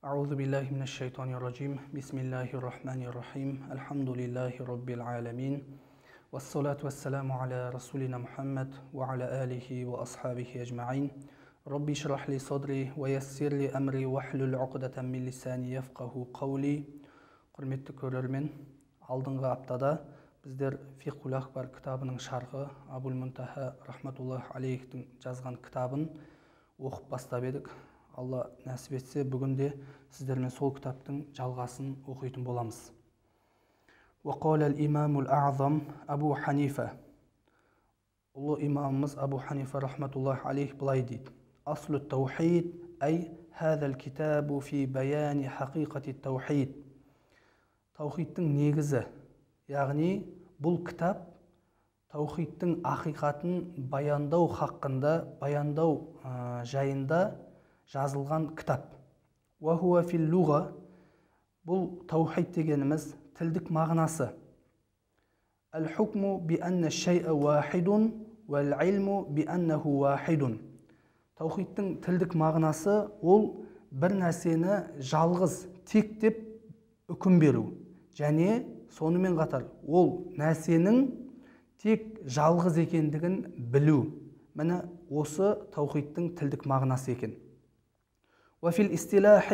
أعوذ بالله من الشيطان الرجيم. بسم الله الرحمن الرحيم. الحمد لله رب العالمين. والصلاة والسلام على رسولنا محمد وعلى آله وأصحابه أجمعين. ربي اشرح لي صدري ويسر لي أمري واحلل عقدة من لساني يفقه قولي. Құрметті көрермен, алдыңғы аптада біздер Фиқхул Акбар кітабының шархы Абул Мунтаха рахматуллах алейхтің жазған кітабын оқып бастап едік. Алла нәсіп етсе, бүгін де сіздермен сол кітаптың жалғасын оқитын боламыз. وقال الإمام الأعظم أبو حنيفة. Ұлы имамымыз Абу Ханифа рахматуллах алейх былай дейді: أصل التوحيد أي هذا الكتاب في بيان حقيقة التوحيد. Таухидтің негізі, яғни бұл кітап таухидтің ақиқатын баяндау хақында, баяндау жайында жазылған кітап. وهو في اللغة, бұл таухид дегеніміз тілдік мағынасы. الحكم بأن الشيء واحد والعلم بأنه واحد. Таухидтің тілдік мағынасы ол бір нәрсені жалғыз, тек деп үкім беру. Және сонымен қатар ол нәрсенің тек жалғыз екендігін білу. Міне осы таухидтің тілдік мағынасы екен. وفي الاصطلاح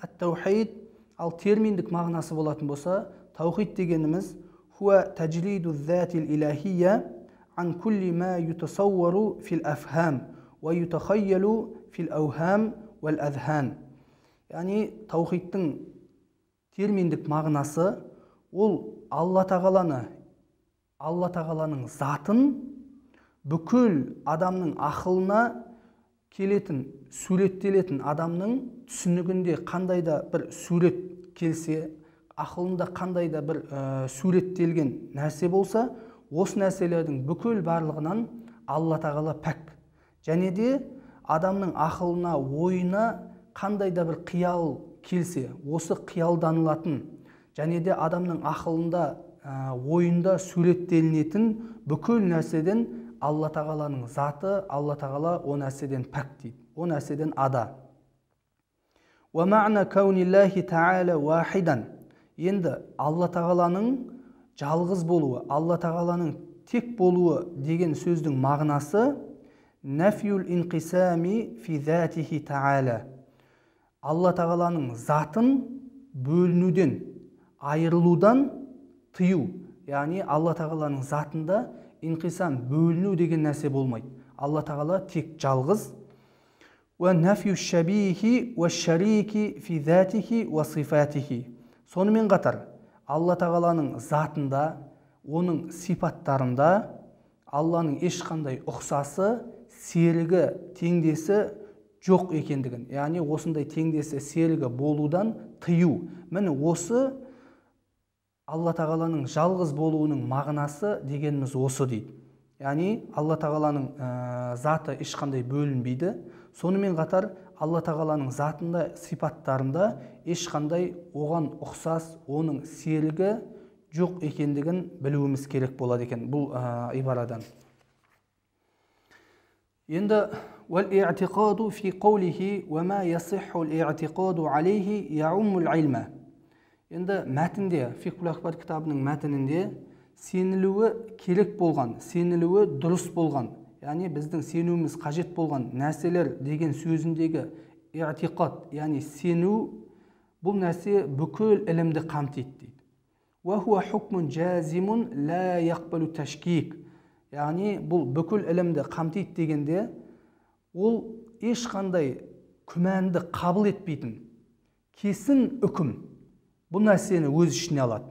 التوحيد, ал терминдік мағынасы болатын болса, таухид дегеніміз هو تجريد الذات الإلهية عن كل ما يتصور في الأفهام ويتخيل في الأوهام والأذهان. Яғни таухидтің терминдік мағынасы ол Алла Тағаланы, Алла Тағаланың затын бүкіл адамның ақылына келетін, суреттелетін, адамның түсінігінде қандай да бір сурет келсе, ақылында қандай да бір суреттелген нәрсе болса, осы нәрселердің бүкіл барлығынан Алла Тағала пәк. Және де адамның ақылына, ойына қандай да бір қиял келсе, осы қиялданылатын және де адамның ақылында, ойында суреттелінетін бүкіл нәрседен Алла Тағаланың заты, Алла Тағала о нәрседен пәк дейді, о нәрседен ада. وَمَعْنَ كَوْنِ اللَّهِ تَعَالَى وَاحِدًا. Енді Алла Тағаланың жалғыз болуы, Алла Тағаланың тек болуы деген сөздің мағынасы نَفْيُ الْإِنْقِسَامِ فِي ذَاتِهِ تَعَالَى. Алла Тағаланың затын бөлінуден, айырылудан тыю. Яғни Алла Тағаланың затында инқисам, бөліну деген нәрсе болмайды. Алла Тағала тек жалғыз. وَنَفْيُ الشَّبِيهِ وَالشَّرِيكِ فِي ذَاتِهِ وَصِفَاتِهِ. Сонымен қатар Алла Тағаланың затында, оның сипаттарында Алланың ешқандай ұқсасы, серігі, теңдесі жоқ екендігін, яғни осындай теңдесі, серігі болудан тыю. Міне осы Алла Тағаланың жалғыз болуының мағынасы дегеніміз осы дейді. Яғни Алла Тағаланың заты ешқандай бөлінбейді. Сонымен қатар Алла Тағаланың затында, сипаттарында ешқандай оған ұқсас, оның серігі жоқ екендігін білуіміз керек болады екен бұл ибарадан. Енді وَالْإِعْتِقَادُ فِي قَوْلِهِ وَمَا يَصِحُّ الْإِعْتِقَادُ عَلَيْهِ يَعُمُّ الْعِلْمَ. Енді мәтінде, Фиқхул Акбар кітабының мәтінінде сенілуі керек болған, сенілуі дұрыс болған, яғни біздің сенуіміз қажет болған нәрселер деген сөзіндегі i'тиқад, яғни сену, бұл нәрсе бүкіл ілімді қамтиды дейді. وَهُوَ حُكْمٌ جَازِمٌ لَا يَقْبَلُ تَشْكِيكَ. Яғни бұл бүкіл ілімді қамтиды дегенде ол ешқандай күмәнді қабыл етпейтін кесін үкім, бұл нәрсені өз ішіне алады.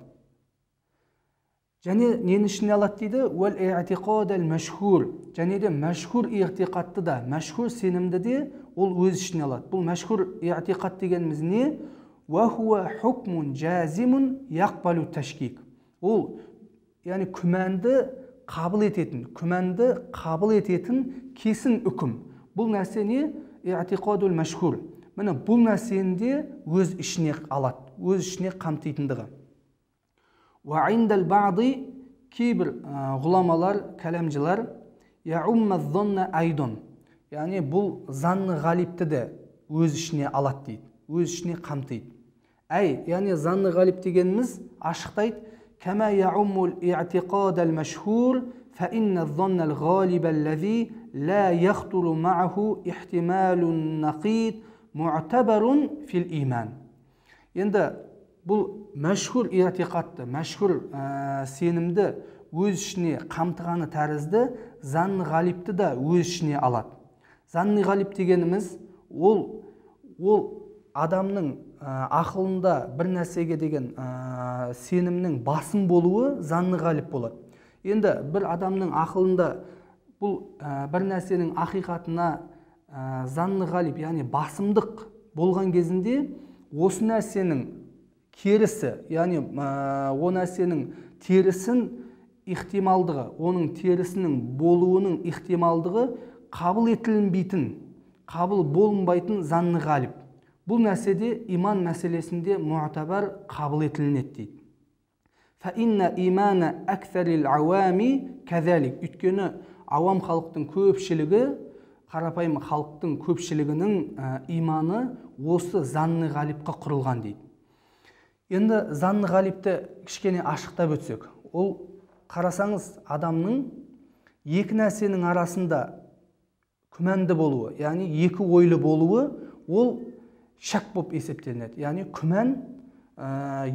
Және нені ішіне алады дейді? وَالْإِعْتِقَادَ الْمَشْهُورِ. Және де мәшһүр i'тиқадты да, мәшһүр сенімді де ол өз ішіне алады. Бұл мәшһүр i'тиқад дегеніміз не? وَهُوَ حُكْمٌ جَازِمٌ يَقْبَلُ التَّشْكِيكَ. Ол яғни күмәнді қабыл ететін, күмәнді қабыл ететін кесін үкім. Бұл нәрсе не? I'тиқадул мәшһүр. Міне бұл нәрсені де өз ішіне алады, өз ішіне қамтитындығы. وَعِنْدَ الْبَعْضِ, кейбір ғұламалар, кәләмжылар, يَعُمَّ الظَّنَّ أَيْضًا. Яғни бұл занны ғалипті де өз ішіне алады дейді. өз ішіне қамтиды. Әй, яғни занны ғалиб дегеніміз ашықтайды. Кәмә яуммул иътиқад әл-мәшһур фәиннә занна әл-ғалиб әлләзи ла яхтуру мааху ихтималун нақид муътабарун фил иман. Енді бұл мәшһүр иътиқадты, мәшһүр сенімді өз ішіне қамтығаны тәрізді занны ғалибті да өз ішіне алады. Занны ғалиб дегеніміз ол адамның ақылында бір нәрсеге деген сенімнің басым болуы занны ғалиб болады. Енді бір адамның ақылында бұл бір нәрсенің ақиқатына занны ғалиб, яғни басымдық болған кезінде осы нәрсенің керісі, яғни о нәрсенің терісін ихтималдығы, оның терісінің болуының ихтималдығы қабыл етілінбейтін, қабыл болынбайтын занны ғалиб. Бұл нәрседе иман мәселесінде муътабар қабыл етілінеді дейді. Фа инна имана аксарил ауами казалик. Өйткені ауам халықтың көпшілігі, қарапайым халықтың көпшілігінің иманы осы занны ғалибқа құрылған дейді. Енді занны ғалибті кішкене ашықтап өтсек, ол қарасаңыз адамның екі нәрсенің арасында күмәнді болуы, яғни екі ойлы болуы, ол шәк болып есептелінеді. Яғни күмән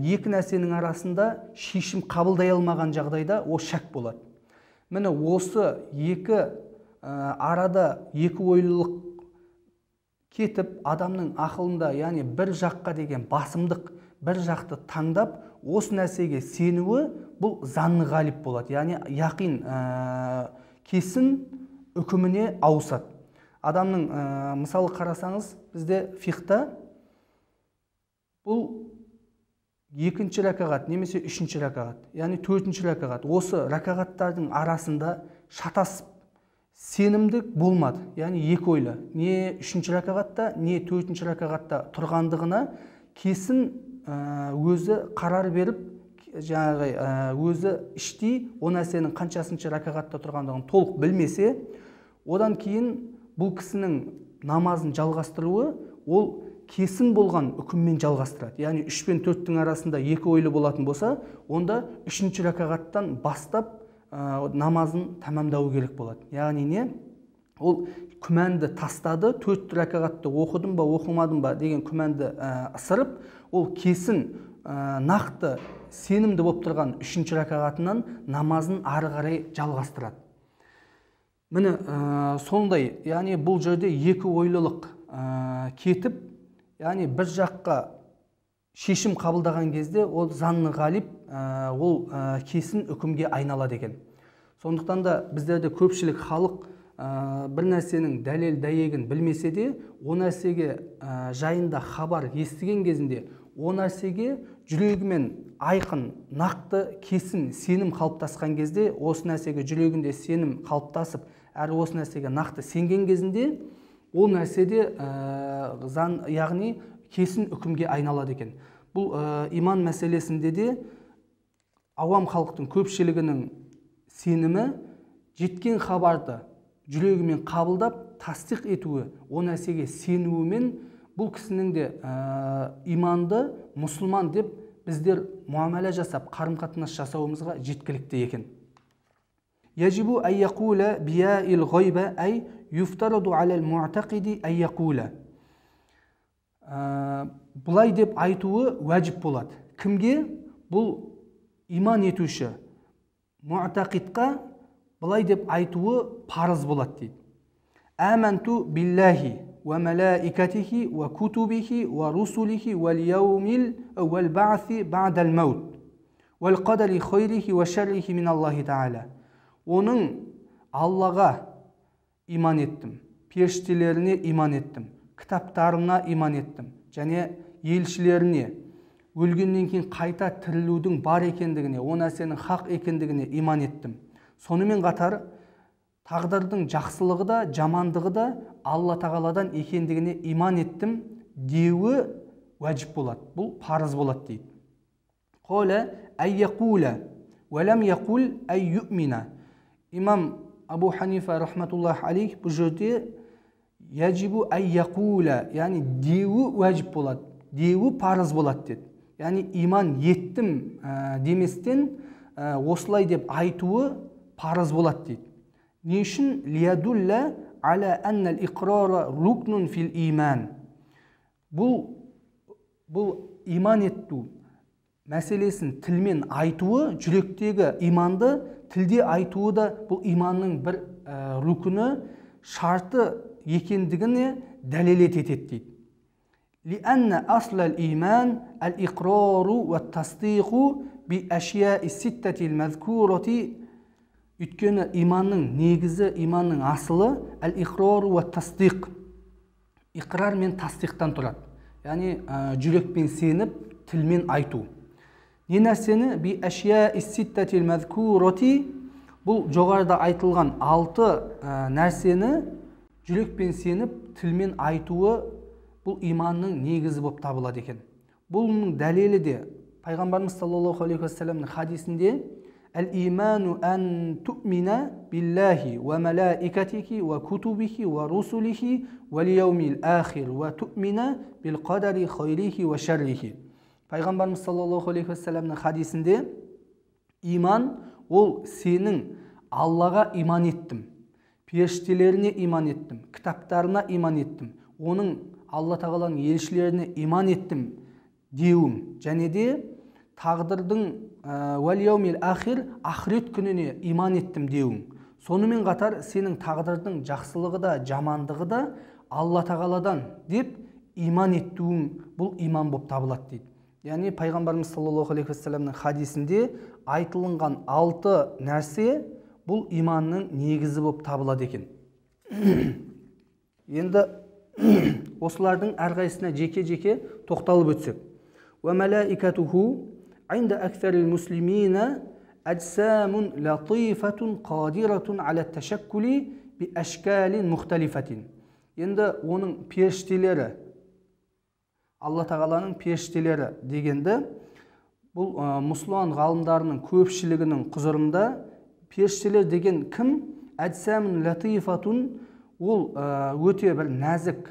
екі нәрсенің арасында шешім қабылдай алмаған жағдайда ол шәк болады. Міне осы екі арада екі ойлылық кетіп, адамның ақылында, яғни бір жаққа деген басымдық, бір жақты таңдап, осы нәрсеге сенуі бұл занны ғалиб болады. Яғни яқин кесін үкіміне ауысады. Адамның мысалы қарасаңыз, бізде фиқта бұл екінші ракағат немесе үшінші ракағат, яғни төртінші ракағат. Осы ракағаттардың арасында шатасып сенімдік болмады. Яғни екі ойлы, не үшінші ракағатта, не төртінші ракағатта тұрғандығына кесін өзі қарар беріп, жаңағы өзі іштей о нәрсенің қаншасыншы ракағатта тұрғандығын толық білмесе, одан кейін бұл кісінің намазын жалғастыруы ол кесін болған үкіммен жалғастырады. Яғни 3 пен 4-тің арасында екі ойлы болатын болса, онда үшінші ракағаттан бастап намазын тәмамдауы керек болады. Яғни не? Ол күмәнді тастады, 4 ракағатты оқыдым ба, оқымадым ба деген күмәнді ысырып, ол кесін нақты сенімді болып тұрған үшінші ракағатынан намазын ары қарай жалғастырады. Міне сондай, яғни бұл жерде екі ойлылық кетіп, яғни бір жаққа шешім қабылдаған кезде ол занны ғалиб, ол кесін үкімге айналады екен. Сондықтан да біздерде көпшілік халық бір нәрсенің дәлел дәйегін білмесе де, о нәрсеге жайында хабар естіген кезінде, о нәрсеге жүрегімен айқын, нақты кесін сенім қалыптасқан кезде, осы нәрсеге жүрегінде сенім қалыптасып, әрі осы нәрсеге нақты сенген кезінде, ол нәрседе зан, яғни кесін үкімге айналады екен. Бұл иман мәселесінде де ауам халықтың көпшілігінің сенімі жеткен хабарды жүрегімен қабылдап, тастиқ етуі, о нәрсеге сенуімен бұл кісінің де иманды мұсылман деп біздер муамала жасап, қарым-қатынас жасауымызға жеткілікті екен. Яжибу ай яқула бияил ғайба ай юфтараду алал муътақиди ай яқула. Бұлай деп айтуы уәжіп болады. Кімге? Бұл иман етуші муътақидқа бұлай деп айтуы парыз болады дейді. Аманту биллахи ва малаикатихи ва кутубихи ва русулихи вал яумил вал баъси баъдал маут вал қадари хайрихи ва шаррихи мин Аллахи тағала. Оның Аллаға иман еттім, періштелеріне иман еттім, кітаптарына иман еттім және елшілеріне, өлгеннен кейін қайта тірілудің бар екендігіне, о нәрсенің хақ екендігіне иман еттім. Сонымен қатар тағдырдың жақсылығы да, жамандығы да Алла тағаладан екендігіне иман еттім деуі уәжіп болады. Бұл парыз болады дейді. Қола әй яқула уә ләм яқул әй ю'мина. Имам Абу Ханифа рахматуллах алейх бұл жерде Яджибу ай яқула, яғни деуі уәжіп болады, деуі парыз болады деді. Яғни иман еттім деместен осылай деп айтуы парыз болады дейді. Не үшін? Лиядулла аля аннал иқрара рукнун фил иман. Бұл иман ету мәселесін тілмен айтуы, жүректегі иманды тілде айтуы да бұл иманның бір рукіні, шарты екендігіне дәлелет етеді дейді. Лианна аслал иман әл-иқрару уат-тасдиқу би ашияи ситтатил мазкурати. Өйткені иманның негізі, иманның асылы әл-иқрару уат-тасдиқ. Иқрар мен тасдиқтан тұрады. Яғни жүрекпен сеніп, тілмен айту. Не нәрсені? Би ашияи ситтатил мазкурати, бұл жоғарыда айтылған 6 нәрсені жүрекпен сеніп, тілмен айтуы бұл иманның негізі болып табылады екен. Бұның дәлелі де пайғамбарымыз саллаллаху алейхи уассаламның хадисінде әл-иману ан ту'мина биллахи уа малаикатихи уа кутубихи уа русулихи уа лияумил ахир уа ту'мина бил қадари хайрихи уа шаррихи. Пайғамбарымыз саллаллаху алейхи уассаламның хадисінде иман ол сенің Аллаға иман еттім, періштелеріне иман еттім, кітаптарына иман еттім, оның Алла тағаланың елшілеріне иман еттім деуім, және де тағдырдың уәл ахир, ақырет күніне иман еттім деуің. Сонымен қатар сенің тағдырдың жақсылығы да жамандығы да Алла тағаладан деп иман етуің бұл иман болып табылады дейді. Яғни пайғамбарымыз саллаллаху алейхи уассаламның хадисінде айтылынған 6 нәрсе бұл иманның негізі болып табылады екен. Енді осылардың әрқайсысына жеке-жеке тоқталып өтсек. Уа малаикатуху عند أكثر المسلمين أجسام لطيفة قادرة على التشكل بأشكال مختلفة. Енді оның періштелері, Алла тағаланың періштелері дегенді, бұл мұсылман ғалымдарының көпшілігінің құзырында періштелер деген кім? Әджсамун латифатун, ол өте бір нәзік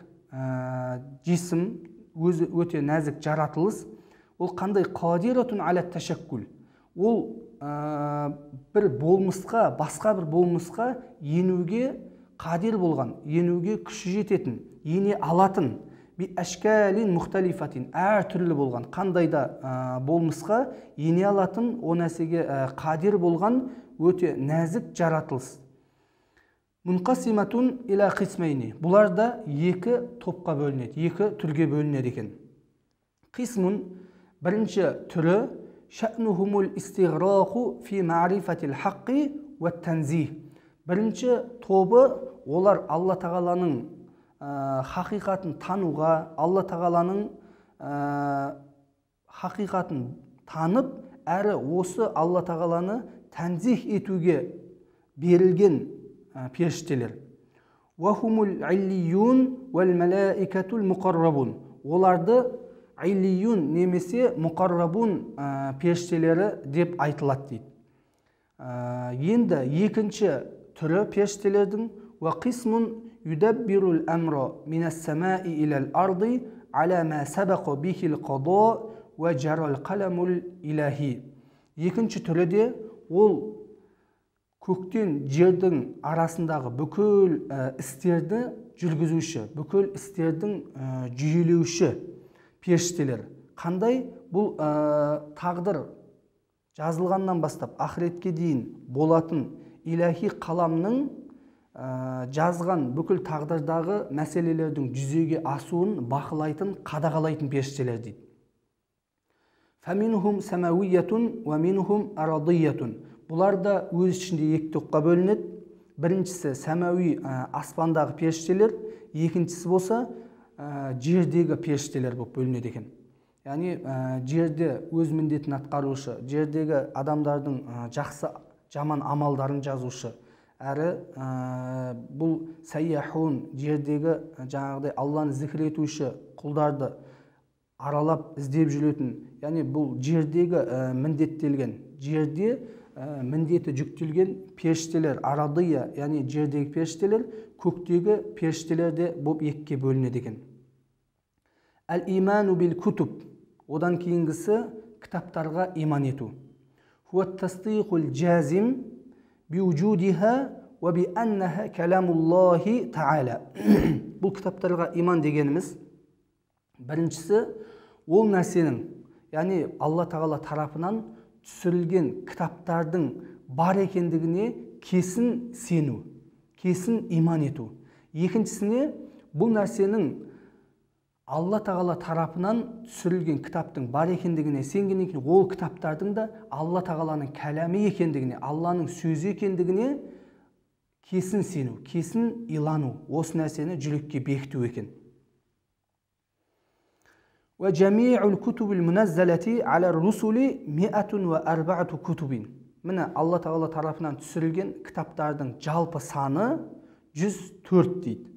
жисім, өзі өте нәзік жаратылыс. Ол қандай? Қадиратун аля ташаккул. Ол бір болмысқа, басқа бір болмысқа енуге қадир болған, енуге күші жететін, ене алатын, би ашкалин мухталифатин, әртүрлі болған, қандай да болмысқа ене алатын, о нәрсеге қадир болған өте нәзік жаратылыс. Мунқасиматун иля қисмайни. Бұлар да екі топқа бөлінеді, екі түрге бөлінеді екен. Қисмун, бірінші түрі, шәнухумул истиграқу фи мa'рифатил хаққи уа танзих. Бірінші тобы олар Алла тағаланың хақиқатын тануға, Алла тағаланың хақиқатын танып, әрі осы Алла тағаланы тәнзих етуге берілген періштелер. Уахумул иллиюн уал малаикатул муқаррабун. Оларды иллиюн немесе муқаррабун періштелері деп айтылады дейді. Енді екінші түрі періштелердің уа қисмун юдаббирул амра минас самаи илал арды аля ма сабақа бихил қадо уа жарал қаламул илахи. Екінші түрі де ол көктен жердің арасындағы бүкіл істерді жүргізуші, бүкіл істердің жүйелеуші періштелер. Қандай? Бұл тағдыр жазылғаннан бастап ақыретке дейін болатын илахи қаламның жазған бүкіл тағдырдағы мәселелердің жүзеге асуын бақылайтын, қадағалайтын періштелер дейді. Фаминхум самауиятун уа минхум арадиятун. Бұлар да өз ішінде екі топқа бөлінеді. Біріншісі сәмауи аспандағы періштелер, екіншісі болса жердегі періштелер болып бөлінеді екен. Яғни жерде өз міндетін атқарушы, жердегі адамдардың жақсы жаман амалдарын жазушы, әрі бұл сәйяхун, жердегі жаңағыдай Алланы зікір етуші құлдарды аралап іздеп жүретін, яғни бұл жердегі міндеттелген, жерде міндеті жүктелген періштелер, арадия, яғни жердегі періштелер, көктегі періштелер де болып екіге бөлінеді екен. Әл-иману бил кутуб, одан кейінгісі кітаптарға иман ету. Хуа тасдиқул жазим биуджудиха уа бианнаха каламуллахи тағала. Бұл кітаптарға иман дегеніміз, біріншісі ол нәрсенің, яғни Алла Тағала тарапынан түсірілген кітаптардың бар екендігіне кесін сену, кесін иман ету. Екіншісіне, бұл нәрсенің Алла Тағала тарапынан түсірілген кітаптың бар екендігіне сенгеннен кейін ол кітаптардың да Алла Тағаланың кәләмі екендігіне, Алланың сөзі екендігіне кесін сену, кесін илану, осы нәрсені жүрекке бекіту екен. Міне, Алла Тағала тарапынан түсірілген кітаптардың жалпы саны 104 дейді.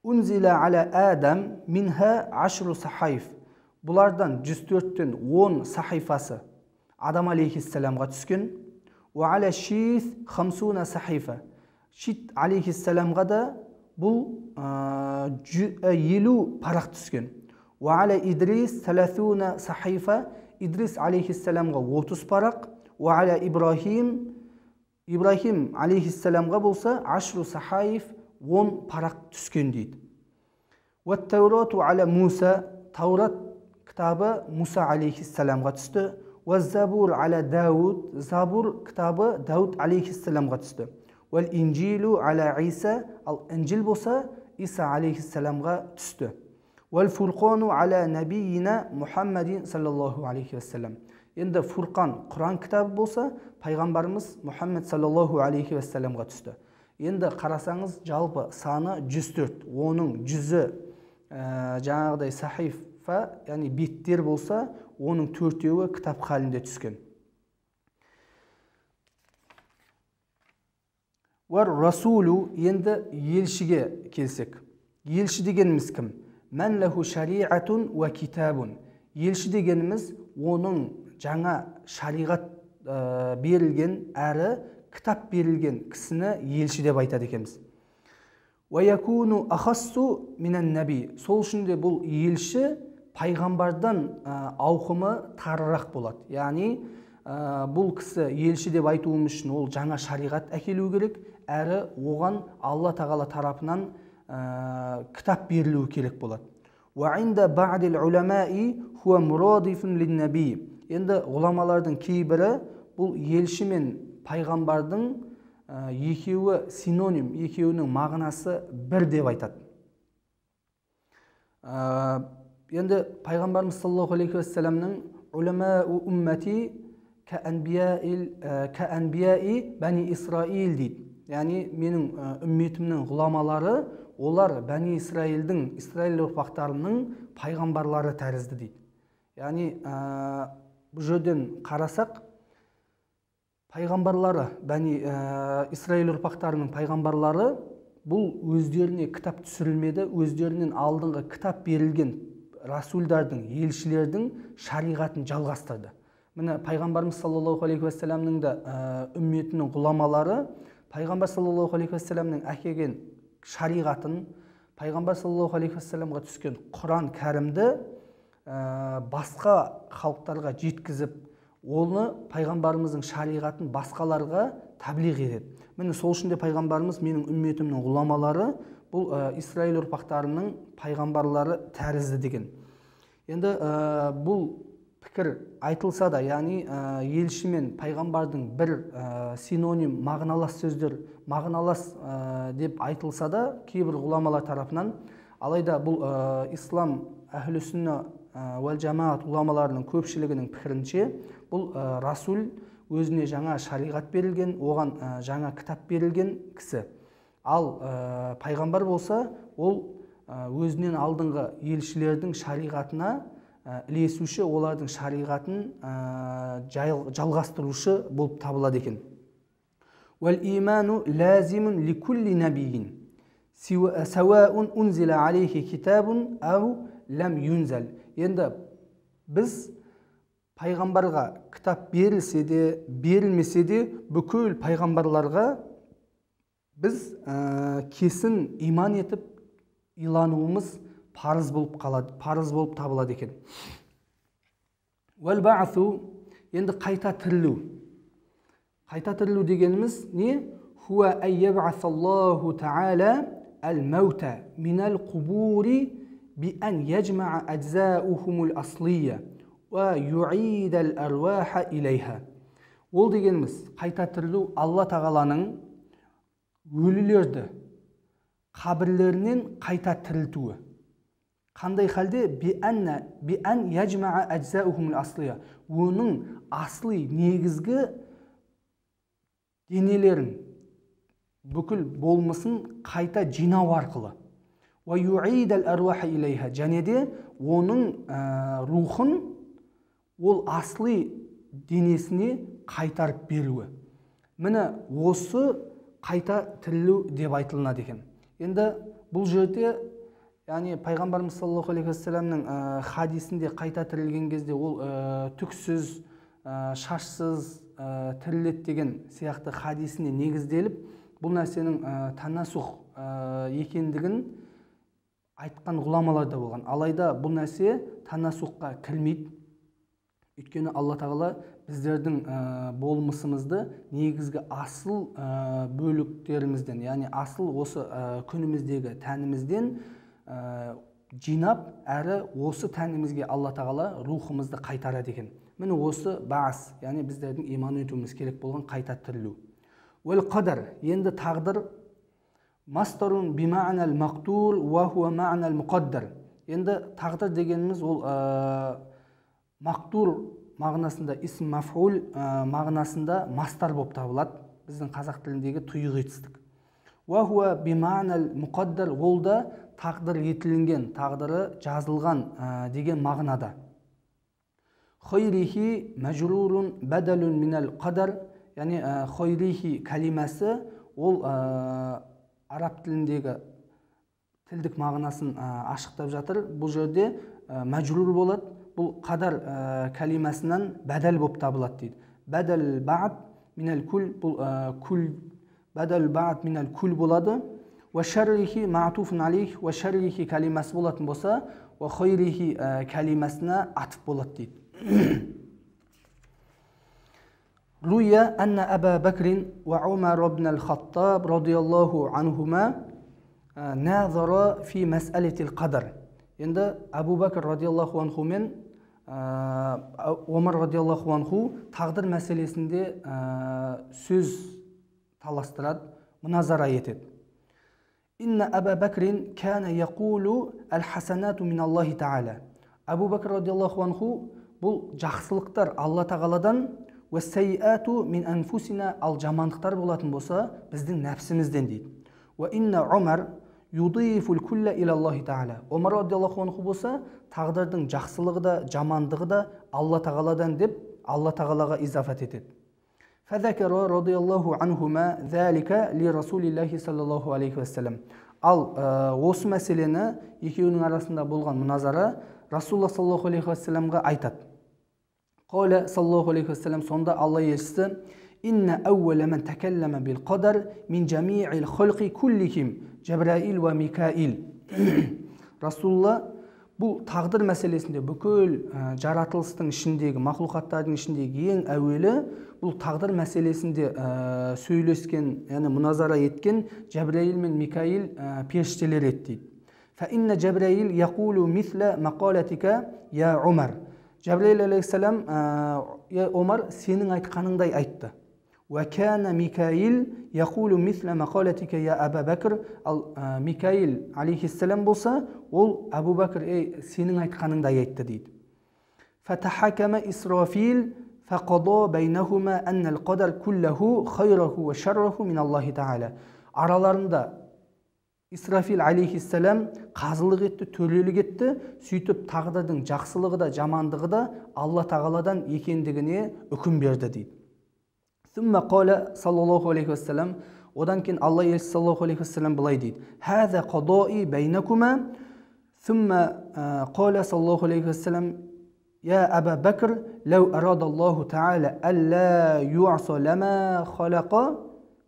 Унзила аля Адам минха ашру сахайф. Бұлардан 104-тен 10 сахифасы Адам алейхиссаламға түскен. Уа аля Шис 50 сахифа. Шит алейхиссаламға да бұл 50 парақ түскен. Уа аля Идрис 30 сахифа. Идрис алейхиссаламға 30 парақ. Уа аля Ибрахим, Ибрахим алейхиссаламға болса ашру сахайф 10 парақ түскен дейді. Уат-Таурату аля Муса, Таурат кітабы Муса алейхиссаламға түсті. Уаз-Забур аля Дауд, Забур кітабы Дауд алейхиссаламға түсті. Уал-Инжилу аля Иса, ал Инжил болса Иса алейхиссаламға түсті. Уал-Фурқану аля набийина Мухаммадин саллаллаху алейхи вассалам. Енді Фурқан, Құран кітабы болса, пайғамбарымыз Мұхаммед саллаллаху алейхи вассаламға түсті. Енді қарасаңыз, жалпы саны 104, оның 100-і жаңағыдай сахифа, яғни беттер болса, оның 4-еуі кітап халінде түскен. Уар расулу, енді елшіге келсек. Елші дегеніміз кім? Мән лаху шариатун уа китабун. Елші дегеніміз оның жаңа шариғат берілген, әрі кітап берілген кісіні елші деп айтады екенбіз. Уа якуну ахассу минан наби. Сол үшін де бұл елші пайғамбардан ауқымы тарырақ болады. Яғни бұл кісі елші деп айтуымыз үшін ол жаңа шариғат әкелу керек, әрі оған Алла Тағала тарапынан кітап берілуі керек болады. Уа инда ба'дил уламаи хуа мурадифун лин-наби. Енді ғұламалардың кейбірі бұл елші мен пайғамбардың екеуі синоним, екеуінің мағынасы бір деп айтады. Енді пайғамбарымыз саллаллаху алейхи уассаламның уламау уммати кәәнбияи бәни Исраил дейді. Яғни менің үмметімнің ғұламалары олар бәни Исраилдің, Исраил ұрпақтарының пайғамбарлары тәрізді дейді. Яғни бұл жерден қарасақ, пайғамбарлары, бәни Исраил ұрпақтарының пайғамбарлары бұл өздеріне кітап түсірілмеді, өздерінен алдыңғы кітап берілген расулдардың, елшілердің шариғатын жалғастырды. Міне, пайғамбарымыз саллаллаху алейхи уассаламның да үмметінің ғұламалары пайғамбар саллаллаху алейхи уассаламның әкелген шариғатын, пайғамбар саллаллаху алейхи уассаламға түскен Құран кәрімді басқа халықтарға жеткізіп, оны пайғамбарымыздың шариғатын басқаларға таблиғ етеді. Міне, сол үшін де пайғамбарымыз менің үмметімнің ғұламалары бұл Исраил ұрпақтарының пайғамбарлары тәрізді деген. Енді бұл пікір айтылса да, яғни елші мен пайғамбардың бір синоним мағыналас сөздер, мағыналас деп айтылса да кейбір ғұламалар тарапынан, алайда бұл ислам әхлі сүнна уәл жамаат ғұламаларының көпшілігінің пікірінше, бұл расул өзіне жаңа шариғат берілген, оған жаңа кітап берілген кісі. Ал пайғамбар болса, ол өзінен алдыңғы елшілердің шариғатына ілесуші, олардың шариғатын жалғастырушы болып табылады екен. Уәл иману лазимун ликулли набийин сауаун унзила алейхи китабун ау лам юнзал. Енді біз Пайғамбарға кітап берілсе де, берілмесе де, бүкіл пайғамбарларға біз кесін иман етіп илануымыз парыз болып қалады, парыз болып табылады екен. Уәл ба'су, енді қайта тірілу. Қайта тірілу дегеніміз не? Хуа ай яб'асаллаху та'ала әл-маута минал қубури би ан яжмаа аджзаухумул аслия уа юидал аруаха илейха. Ол дегеніміз қайта тірілу Алла тағаланың өлілерді қабірлерінен қайта тірілтуі. Қандай халде? Би ан яжмаа аджзаухумул аслия. Оның асли негізгі денелерін, бүкіл болмысын қайта жинау арқылы. Уа юидал аруаха илейха. Және де оның рухын ол асли денесіне қайтарып беруі. Міне осы қайта тірілу деп айтылынады екен. Енді бұл жерде, яғни пайғамбарымыз саллаллаху алейхи уассаламның хадисінде қайта тірілген кезде ол түксіз, шашсыз тіріледі деген сияқты хадисіне негізделіп, бұл нәрсенің танасух екендігін айтқан ғұламалар да болған. Алайда бұл нәрсе танасухқа кірмейді. Өйткені Алла тағала біздердің болмысымызды негізгі асыл бөліктерімізден, яғни асыл осы күніміздегі тәнімізден жинап, әрі осы тәнімізге Алла тағала рухымызды қайтарады екен. Міне осы баас, яғни біздердің иман етуіміз керек болған қайта тірілу. Уәл қадар, енді тағдыр, мастарун бима'нал мақтур уа хуа ма'нал муқаддар. Енді тағдыр дегеніміз ол мақтур мағынасында, исм мафул мағынасында мастар болып табылады. Біздің қазақ тіліндегі тұйық етістік. Уа хуа бима'нал муқаддар, ол да тағдыр етілінген, тағдыры жазылған деген мағынада. Хайрихи мәжрурун бадалун минал қадар, яғни хайрихи кәлимасы ол араб тіліндегі тілдік мағынасын ашықтап жатыр. Бұл жерде мәжрур болады. Бұл қадар кәлимасынан бәдәл болып табылады дейді. Бәдәл ба'д минал кул, бұл кул, бәдәл ба'д минал кул болады. Уа шаррихи ма'туфун алейх, уа шаррихи кәлимасы болатын болса, уа хайрихи кәлимасына атып болады дейді. Руя анна Аба Бакрин уа Умар ибн аль-Хаттаб радияллаху анхума назара фи мас'алатил қадар. Енді Абу Бәкір радияллаху анху мен Омар радияллаху анху тағдыр мәселесінде сөз таластырады, мұназара етеді. Инна Аба Бәкрин кана яқулу әл-хасанату мин Аллахи таала. Абу Бәкір радияллаху анху бұл жақсылықтар Алла тағаладан, уәссәйиату мин анфусина, ал жамандықтар болатын болса біздің нәпсімізден дейді. Уа инна Умар юдифул кулла иля Аллахи таала. Омар радияллаху анху болса тағдырдың жақсылығы да жамандығы да Алла тағаладан деп Алла тағалаға изафат етеді. Фазакара радияллаху анхума залика ли Расулиллахи саллаллаху алейхи уассалам. Ал осы мәселені екеуінің арасында болған мұназара Расулуллах саллаллаху алейхи уассаламға айтады. Қала саллаллаху алейхи уассалам, сонда Алла елшісі инна әуәла ман такаллама бил қадар мин жамиил халқи куллихим Жабраил уа Микаил. Расулулла бұл тағдыр мәселесінде бүкіл жаратылыстың ішіндегі, мақлұқаттардың ішіндегі ең әуелі бұл тағдыр мәселесінде сөйлескен, яғни мұназара еткен Жабраил мен Микаил періштелер еді дейді. Фа инна Жабраил яқулу мисла мақалатика я Умар. Жабраил алейхиссалам, я Омар, сенің айтқаныңдай айтты. Уа кана Микаил яқулу мисла мақалатика я Аба Бәкір. Ал Микаил алейхиссалам болса, ол Абу Бәкір, ей, сенің айтқаныңдай айтты дейді. Фатахакама Исрафил фақада байнахума аннал қадар куллаху хайраху ва шарраху мин Аллахи таала. Араларында Исрафил алейхиссалам қазылық етті, төрелік етті, сөйтіп тағдырдың жақсылығы да жамандығы да Алла тағаладан екендігіне үкім берді дейді. Сүммә қала саллаллаху алейхи уассалам, одан кейін Алла елшісі саллаллаху алейхи уассалам былай дейді: Хаза қадои байнакума. Сүммә қала саллаллаху алейхи уассалам «Я Аба Бәкір, ләу арадаллаху таала әллә юаса ләмә халақа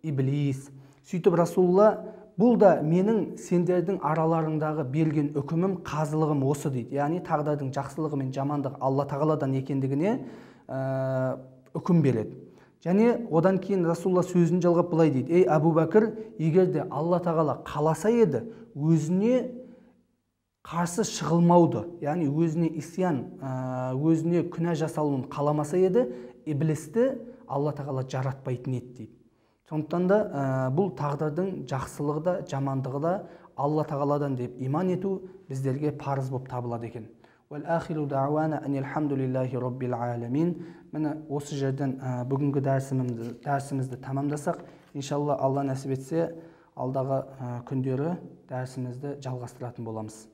иблис». Сөйтіп Расулалла, бұл да менің сендердің араларыңдағы берген үкімім, қазылығым осы дейді. Яғни тағдырдың жақсылығы мен жамандығы Алла тағаладан екендігіне үкім береді. Және одан кейін Расулалла сөзін жалғап былай дейді: «Ей Әбу Бәкір, егер де Алла тағала қаласа еді, өзіне қарсы шығылмауды, яғни өзіне исиян, өзіне күнә жасалуын қаламаса еді, иблисті Алла тағала жаратпайтын еді» дейді. Сондықтан да бұл тағдырдың жақсылығы да, жамандығы да Алла тағаладан деп иман ету біздерге парыз болып табылады екен. Уәл-ахиру дауана анилхамдулиллахи роббил аламин. Міне осы жерден бүгінгі дәрісімізді тамамдасақ, иншалла Алла нәсіп етсе, алдағы күндері дәрісімізді жалғастыратын боламыз.